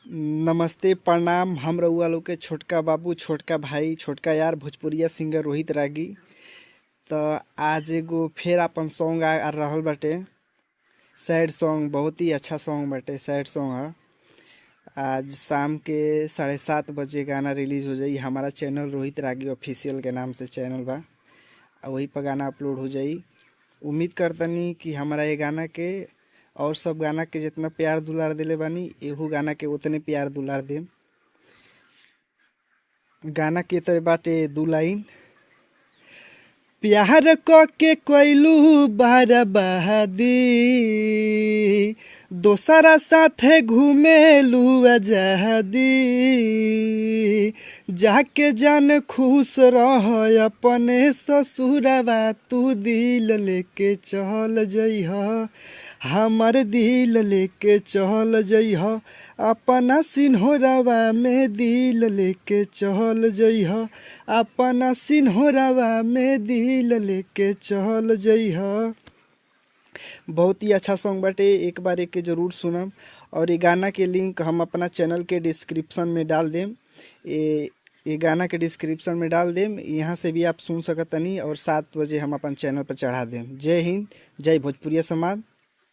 नमस्ते, प्रणाम। हम रउआ लोग के छोटका बाबू, छोटका भाई, छोटका यार, भोजपुरिया सिंगर रोहित रागी। त आज एगो फेर आपन सॉन्ग आ रहल बाटे, सैड सॉन्ग, बहुत ही अच्छा सॉन्ग बाटे, सैड सॉन्ग ह। आज शाम के 7:30 बजे गाना रिलीज हो जाई। हमारा चैनल रोहित रागी ऑफिशियल के नाम से चैनल बा, आ वही पर गाना अपलोड हो जाई। उम्मीद करतनी कि हमारा ये गाना के और सब गाना के जितना प्यार दुलार दिले बानी, एहू गाना के उतने प्यार दुलार देम। गाना के तरह बाटे दू लाइन। प्यार क के कइलू बर्बादी, दोसरा साथे घुमेलू आजादी। जाके जान खुश रह अपने ससुरवा, तू दिल लेके चल जइह, हमर दिल लेके चल जइह, अपना सिन्होरवा में दिल लेके चल जइह, अपना सिन्होरवा में दिल लेके चल जइह। बहुत ही अच्छा सॉन्ग बाटे, एक बार एके जरूर सुनम। और ये गाना के लिंक हम अपना चैनल के डिस्क्रिप्शन में डाल देम, ये गाना के डिस्क्रिप्शन में डाल देम, यहाँ से भी आप सुन सकतनी। और 7 बजे हम अपन चैनल पर चढ़ा देम। जय हिंद, जय भोजपुरिया समाज।